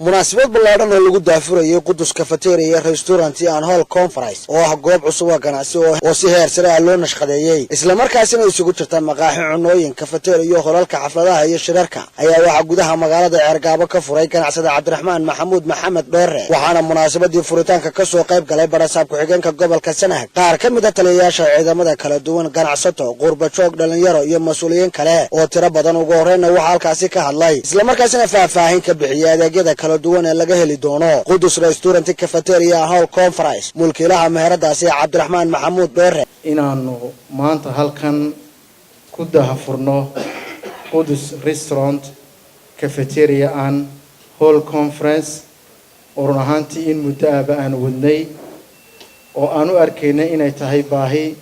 Munaasabad ballaadhan oo lagu daahfurayay Qudus Cafeteria, Restaurant and Hall Conference, oo ah goob cusub oo ganacsi oo si heer sare ah loo nashqadeeyey, islamarkaasina isugu jirta maqaaxi, cunooyin, cafeteria iyo holalka xafladaha iyo shirarka, ayaa waxaa gudaha magaalada Ceergaabo ka furay ganacsada Cabdiraxmaan Maxamuud Maxamed Dhoore. Waxaana munaasabadii furitaanka kasoo qayb galay barasaab ku-xigeenka gobolka Sanaag, qaar ka mid a taliyayaasha ciidamada kala duwan, ganacsato, qurbajoog, dhalinyaro iyo mas-uuliyiin kale oo tiro badan. Ugu horreynna waxaa halkaasi ka hadlay, islamarkaasina faahfaahin ka bixiyay adeegyada kala duwan ee laga heli doono Qudus Restaurant, Cafeteria, Hall Conference, mulkiilaha meheradaasi Cabdiraxmaan Maxamuud Dhoore. Inaanu maanta halkan ku daahfurno Qudus Restaurant, Cafeteria and Hall Conference, oo run ahaantii in muddo ahba aan wadnay oo aan u arkaynay inay tahay baahi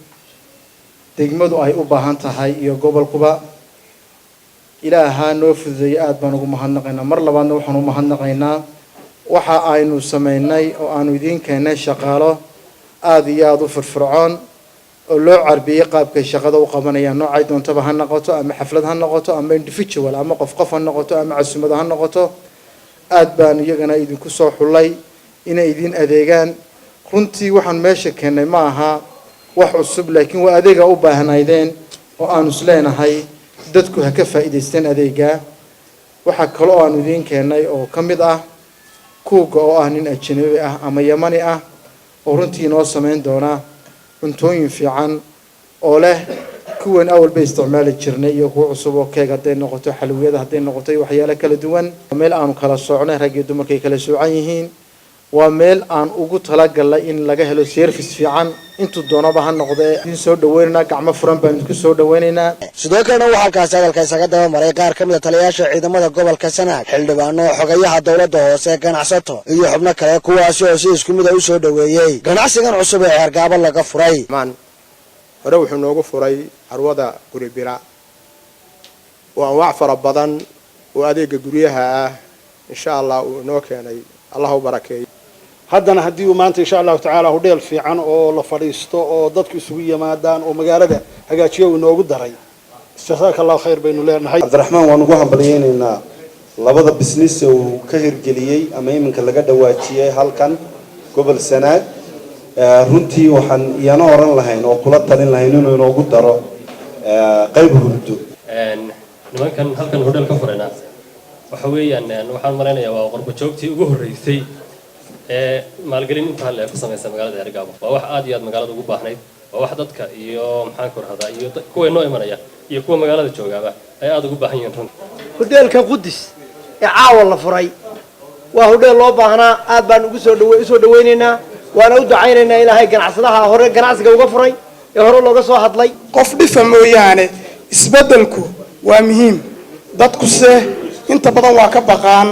degmadu ay u baahan tahay iyo gobolkuba. Ilaahaa noo fududeeyay, aada baan ugu mahadnaqaynaa. Mar labaadna waxaan u mahadnaqaynaa waxa aynu sameynay oo aanu idiin keennay shaqaalo aada iyo aada u firfircoon oo loo carbiyey qaabkay shaqada u qabanayaan, noocay doontaba ha noqoto, ama xaflad ha noqoto, ama individual, ama qof qof ha noqoto, ama casumada ha noqoto. Aada baan iyagana idinku soo xullay inay idiin adeegaan. Runtii waxaan meesha keennay ma aha wax cusub, laakiin waa adeega u baahnaydeen oo aanu is leenahay dadku ha ka faa'iidaysteen adeegaa. Waxaa kale oo aanu idiin keennay oo ka mid ah kuuga, oo ah nin ajnabi ah ama Yamani ah, oo runtii inoo samayn doona cuntooyin fiican oo leh kuwan awal bay isticmaali jirnay iyo kuwa cusub, oo keeg hadday noqoto, xalwiyada hadday noqoto, iyo waxyaalo kala duwan. Meel aanu kala soocnay, rag iyo dumarkay kala soocan yihiin. Waa meel aan ugu talagalnay in laga helo service fiican, intuu doonaba ha noqdee. Idin soo dhaweynaynaa, gacmo furan baan idinku soo dhaweynaynaa. Sidoo kalena waxaa halkaasi hadalka isaga daba maray qaar ka mid a taliyayaasha ciidamada gobolka Sanaag, xildhibaano, xogayaha dowladda hoose, ganacsato iyo xubno kale, kuwaasi oo si isku mid a u soo dhoweeyey ganacsigan cusub ee Ceergaabo laga furay. Hore wuxuu noogu furay carwada Guri Bila oo anwaac fara badan oo adeega guryaha ah insha Allah uu inoo keenay. Allah u barakeeyo. Haddana haddii uu maanta insha Allahu tacaala hudheel fiican oo la fadhiisto oo dadku isugu yimaadaan oo magaalada hagaajiyo uu inoogu daray, jasaaka Allahu khayr baynu leenahay. Cabdiraxmaan waan ugu hambalyeynaynaa labada business ee uu ka hirgeliyey ama iminka laga dhawaajiyey halkan gobol Sanaag. Runtii waxaan iyana oran lahayn oo kula talin lahayn inuu inoogu daro qayb hurdo. Nimankan halkan hodheel ka furayna waxa weeyaan, waxaan malaynayaa waa qurbo joogtii ugu horreysay ee maalgelin intaa le ku samaysa magaalada Ceergaabo. Waa wax aad iyo aad magaalada ugu baahnayd, waa wax dadka iyo maxaan ku rahdaa iyo kuwa inoo imanaya iyo kuwa magaalada joogaaba ay aada ugu baahan yihiin runtii. Hodheelka Qudus ee caawa la furay waa hodheel loo baahnaa. Aad baan ugu soo dhawe usoo dhawaynaynaa, waana u ducaynaynaa Ilaahay ganacsadaha hore ganacsiga uga furay ee hore looga soo hadlay. Qof dhifa mooyaane, isbeddelku waa muhiim, dadkuse inta badan waa ka baqaan.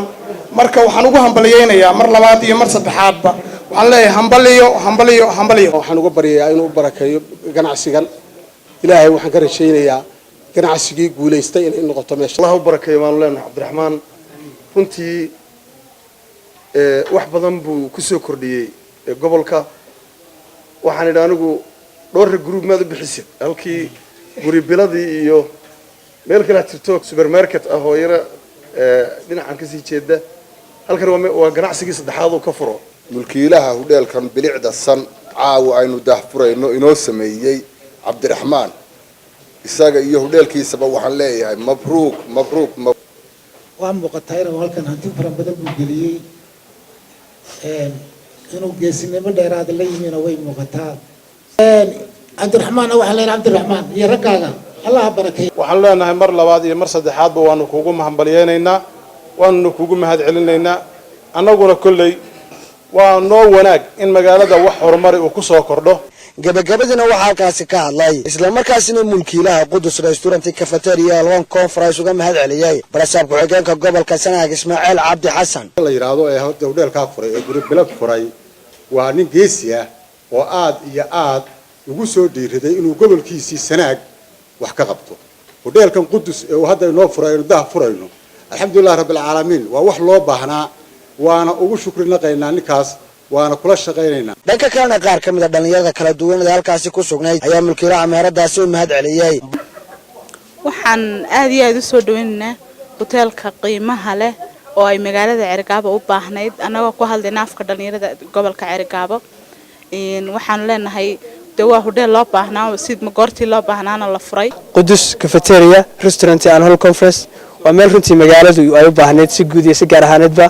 Marka waxaan ugu hambaliyeynayaa mar labaad iyo mar saddexaadba, waxaan leeyahay hambaliyo, hambaliyo, hambaliyo. Waxaan uga baryayaa inuu u barakeeyo ganacsigan. Ilaahay waxaan ka rajaynayaa ganacsigii guulaystay inay noqoto meesha. Allah u barakeeyo baanu leenahay Cabdiraxmaan. Runtii wax badan buu kusoo kordhiyey gobolka. Waxaan idhi anigu dhowrka group maad u bixisid halkii Guri Biladii iyo meel kalea jirto supermarket ah oo yara dhinacan kasii jeeda. Halkan waa ganacsigii saddexaad uu ka furo. Mulkiilaha hudheelkan bilicda san caawa aynu daahfurayno inoo sameeyey, Cabdiraxmaan, isaga iyo hudheelkiisaba waxaan leeyahay mabruuk, mabruuk. Waa muuqataa inuu halkan hanti fara badan buu geliyey, inuu geesinimo dheeraada la yimina way muuqataa. Cabdiraxmaanna waxaan leenahay, Cabdiraxmaan iyo raggaaga Allaha barakeeyo. Waxaan leenahay mar labaad iyo mar saddexaadba waanu kugu hambalyeynaynaa, waanuna kugu mahad celinaynaa. Annaguna kolley waa noo wanaag in magaalada wax horumari uu ku soo kordho. Gabagabadiina waxaa halkaasi ka hadlay, islamarkaasina mulkiilaha Qudus Restaurant, Cafeteria, Hall Conference uga mahad celiyey barasaab ku-xigeenka gobolka Sanaag, Ismaaciil Cabdi Xasan. La yidhaahdo ee horta hudheelkaa furay ee Guri Bilad furay waa nin geesi ah oo aad iyo aad ugu soo dhiiraday inuu gobolkiisii Sanaag wax ka qabto. Hudheelkan Qudus ee uu hadda inoo furay, aynu daha furayno, alxamdulilah rabbilcaalamiin, waa wax loo baahnaa, waana ugu shukri naqaynaa ninkaas, waana kula shaqaynaynaa. Dhanka kalena qaar ka mid a dhallinyarada kala duwanada halkaasi ku sugnayd ayaa mulkiilaha meheradaasi u mahad celiyey. Waxaan aada iyo aada usoo dhaweynaynaa hoteelka qiimaha leh. Oo ay magaalada Ceerigaabo u baahnayd. Annagoo ku hadlayna afka dhalinyarada gobolka Ceerigaabo, waxaanu leenahay de waa hudheel loo baahnaa, si goortii loo baahnaana la furay. Qudus Cafeteria, Restaurant and Hall Conference waa meel runtii magaaladu ay u baahnayd, si guud iyo si gaar ahaaneedba.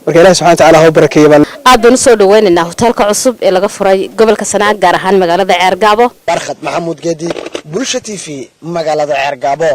Marka Ilahi subxana watacaala ha u barakeeyo baan. Aad baan usoo dhaweynaynaa hoteelka cusub ee laga furay gobolka Sanaag, gaar ahaan magaalada Ceergaabo. Barkhad Maxamuud Geedi, Bulsha TV, magaalada Ceergaabo.